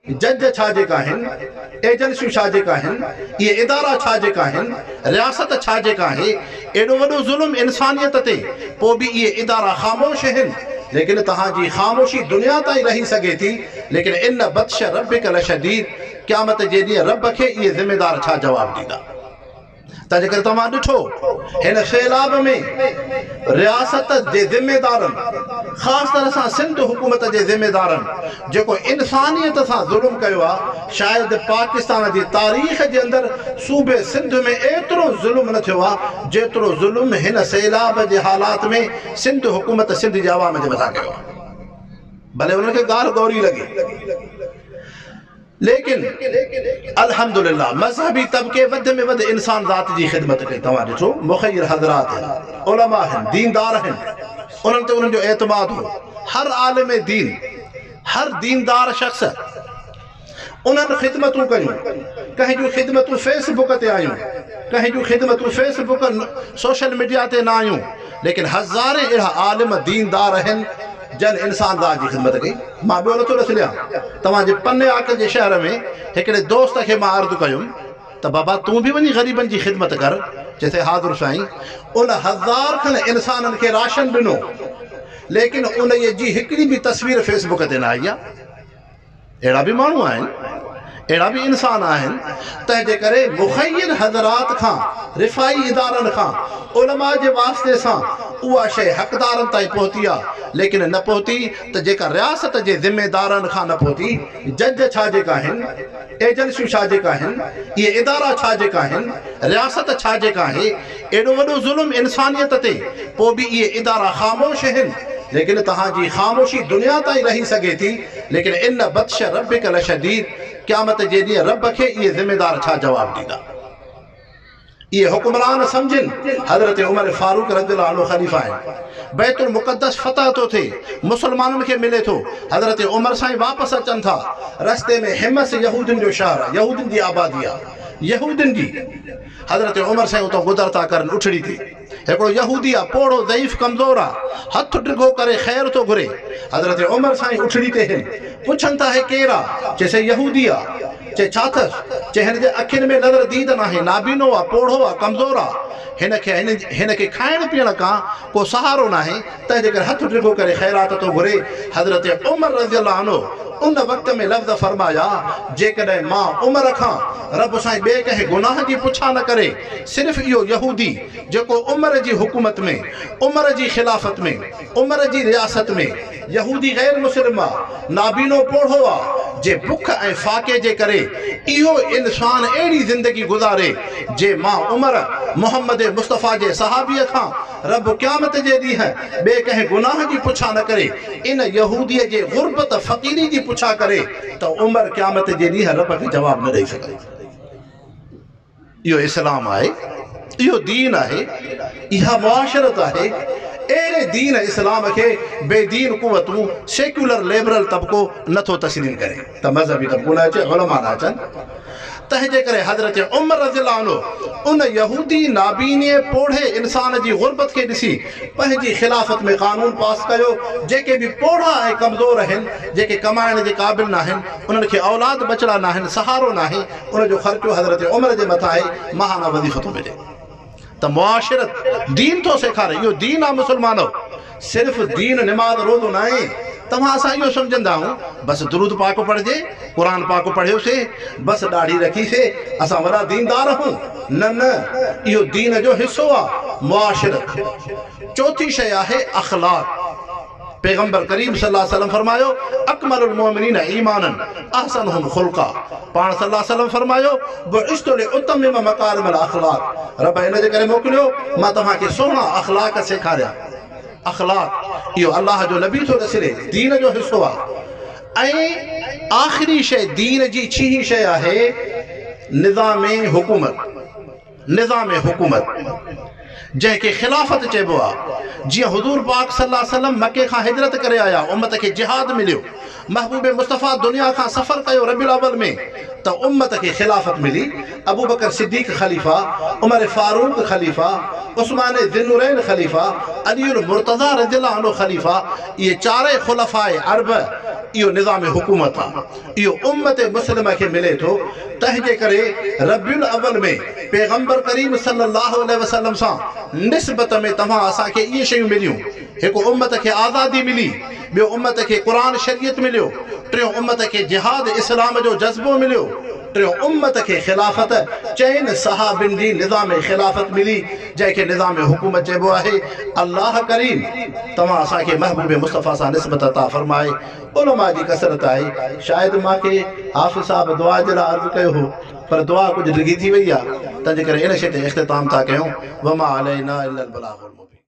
جج ڇا جيڪا آهن، ايجنسيون ڇا جيڪا آهن، اهي ادارا ڇا جيڪا آهن، رياست ڇا جيڪا آهي، ايڏو وڏو ظلم انسانيت تي، پوء به اهي ادارا خاموش آهن، ليڪن توهان جي خاموشي دنيا تائين رهي سگهي ٿي، ليڪن ان بطش ربک لشديد، قيامت جي ڏينهن رب کي اهي ذميدار ڇا جواب ڏيندا. تنهنجي ڪري توهان ڏٺو هن سيلاب ۾ رياست جي ذميدارن خاص طرح سان سنڌ حڪومت جي ذميدارن جيڪو انسانيت سان ظلم ڪيو آ شايد پاڪستان جي تاريخ جي اندر صوبي سنڌ ۾ ايترو ظلم نه ٿيو آ جيترو ظلم هن سيلاب جي حالات ۾ سنڌ حڪومت سنڌ جي عوام جي مٿان ڪيو آ ڀلي انهن کي ڳالهه ڳوري لڳي. ليڪن الحمد لله مذهبي طبقي وڌ ۾ وڌ انسان ذات جي خدمت ڪئي. توهان ڏٺو مخير حضرات آهن، علماء آهن، ديندار آهن، انهن تي انهن جو اعتماد هو. هر عالم دين، هر ديندار شخص انهن خدمتون ڪيون. ڪنهن جون خدمتون فيس بڪ تي آيون، ڪنهن جون خدمتون فيس بڪ سوشل ميڊيا تي نه آيون، ليڪن هزارين اهڙا عالم ديندار آهن جن انسان ذات جي خدمت ڪئي. مان ٻيو نٿو ڏس ليان. توهان جي پني عاقل جي شهر ۾ هڪڙي دوست کي مان عرض ڪيم ته بابا تون به وڃي غريبن جي خدمت ڪر. چيسين حاضر سائين. ان هزار کن انسانن کي راشن ڏنو ليڪن انهيء جي هڪڙي به تصوير فيس بڪ تي نه آئي آ. اهڙا به ماڻهو آهن، اهڙا به انسان آهن، تنهن جي ڪري مخير حضرات کان، رفاهي ادارن کان، علماء جي واسطي سان اها شيء حقدارن تائين پهتي آ، ليڪن نه پهتي ته جيڪا رياست جي ذميدارن کان نه پهتي، جج ڇا جيڪا آهن، ايجنسيون ڇا جيڪا آهن، اهي ادارا ڇا جيڪا آهن، رياست ڇا جيڪا آهي، ايڏو وڏو ظلم انسانيت تي، پوء به اهي ادارا خاموش آهن، ليڪن توهان جي خاموشي دنيا تائين رهي سگهي ٿي، ليڪن ان بطش ربک لشديد، قيامت جي ڏينهن رب کي اهي ذميدار ڇا جواب ڏيندا؟ اهي حڪمران سمجهن، حضرت عمر فاروق رضي الله عنه خليفا آهن، بيت المقدس فتح ٿو ٿئي، مسلمانن کي ملي ٿو، حضرت عمر سائين واپس اچن ٿا، رستي ۾ حمص يهودين جو شهر آهي، يهودين جي آبادي آهي، يهودين جي، حضرت عمر سائين اتان گذر ٿا ڪرن اٺڙي تي، هڪڙو يهودي آ، پوڙهو ضعيف ڪمزور آ، هٿ ڊگهو ڪري خير ٿو گهري. حضرت عمر سائين اٺڙي تي هن. پڇن ٿا هي ڪير آ؟ چي سائين يهودي آ. چي ڇا ٿس؟ چي هن جي اکين ۾ نظر ديد ناهي، نابينو آ، پوڙهو آ، ڪمزور آ. هن کي هن کي کائڻ پيئڻ ڪان ڪو سهارو ناهي، تنهن جي ڪري هٿ ڊگهو ڪري خيرات ٿو گهري. حضرت عمر رضي الله عنه ان وقت ۾ لفظ فرمايا، جيڪڏهن مان عمر کان رب سائين ٻئي ڪنهن گناهه جي پڇا نه ڪري، صرف اهو يهودي جيڪو عمر جي حڪومت ۾، عمر جي خلافت ۾، عمر جي رياست ۾، يهودي غير مسلم آ، نابينو پوڙهو آ، جي بک ۽ فاقي جي ڪري اهو انسان اهڙي زندگي گذاري، جي مان عمر، محمد مصطفيٰ جي صحابيء کان رب قيامت جي ڏينهن ٻئي ڪنهن گناهه جي پڇا نه ڪري، ان يهوديء جي غربت فقيري جي پڇا ڪري ته عمر قيامت جي ڏينهن رب کي جواب نه ڏئي سگهندو. اهو اسلام آهي، اهو دين آهي، اها معاشرت آهي. اهڙي دين اسلام کي بي دين قوتون، سيڪيولر ليبرل طبقو نه ٿو تسليم ڪري ته مذهبي طبقو نه اچي، علماء نه اچن. تنهن جي ڪري حضرت عمر رضي الله عنه ان يهودي نابيني پوڙهي انسان جي غربت کي ڏسي پنهنجي خلافت ۾ قانون پاس ڪيو، جيڪي به پوڙها ۽ ڪمزور آهن، جيڪي ڪمائڻ جي قابل ناهن، انهن کي اولاد ٻچڙا ناهن، سهارو ناهي، ان جو خرچو حضرت عمر جي مٿان آهي، ماهانه وظيفو ٿو ملي. ته معاشرت دين ٿو سيکاري، اهو دين آ مسلمانو، صرف دين نماز روزو ناهي، توهان اسان اهو سمجهندا آهيون بس درود پاڪ پڙهجي، قرآن پاڪ پڙهيوسي، بس ڏاڙهي رکيسي، اسان وڏا ديندار آهيون، نه نه اهو دين جو حصو آ معاشرت. چوٿين شيء آهي اخلاق. پيغمبر ڪريم صلي الله عليه وسلم فرمايو، اڪمل المؤمنين ايمانا احسنهم خلقا پاڻ صلي الله عليه وسلم فرمايو، بعثت لاتمم مڪارم الاخلاق رب ان جي ڪري موڪليو مان توهان کي سهڻا اخلاق سيکاريان. اخلاق اهو الله جو نبي ٿو ڏسري دين جو حصو آهي ۽ آخري شيء دين جي ڇهين شيء آهي نظام حڪومت. نظام حڪومت جنهن کي خلافت چئبو آ، جيئن حضور پاڪ صلي الله عليه وسلم مڪي کان هجرت ڪري آيا، امت کي جهاد مليو، محبوب مصطفيٰ دنيا کان سفر ڪيو ربيع الاول ۾ ته امت کي خلافت ملي، ابوبڪر صديق خليفه، عمر فاروق خليفه، عثمان ذي النورين خليفه، علي المرتضيٰ رضي الله عنه خليفه، اهي چارئي خلفاء اربع، اهو نظام حڪومت آ، اهو امت مسلمه کي ملي ٿو، تنهن جي ڪري ربيع الاول ۾ پيغمبر ڪريم صلي الله عليه وسلم سان نسبت ۾ توهان اسان کي اهي شيون مليون، هڪ امت کي آزادي ملي، ٻيو امت کي قرآن شريعت مليو، ٽيون امت کي جهاد اسلام جو جذبو مليو، ٽيون امت کي خلافت چئن صحابين جي نظام خلافت ملي جنهن کي نظام حڪومت چئبو آهي. الله ڪريم توهان اسان کي محبوب مصطفيٰ سان نسبت عطا فرمائي. علماء جي ڪثرت آهي. شايد مان کي حافظ صاحب دعا جي لاء عرض ڪيو هو پر دعا ڪجهه ڊگهي ٿي وئي آهي تنهنجي ڪري ان شيء تي اختتام ٿا ڪيون. وما علينا الا البلاغ المبين.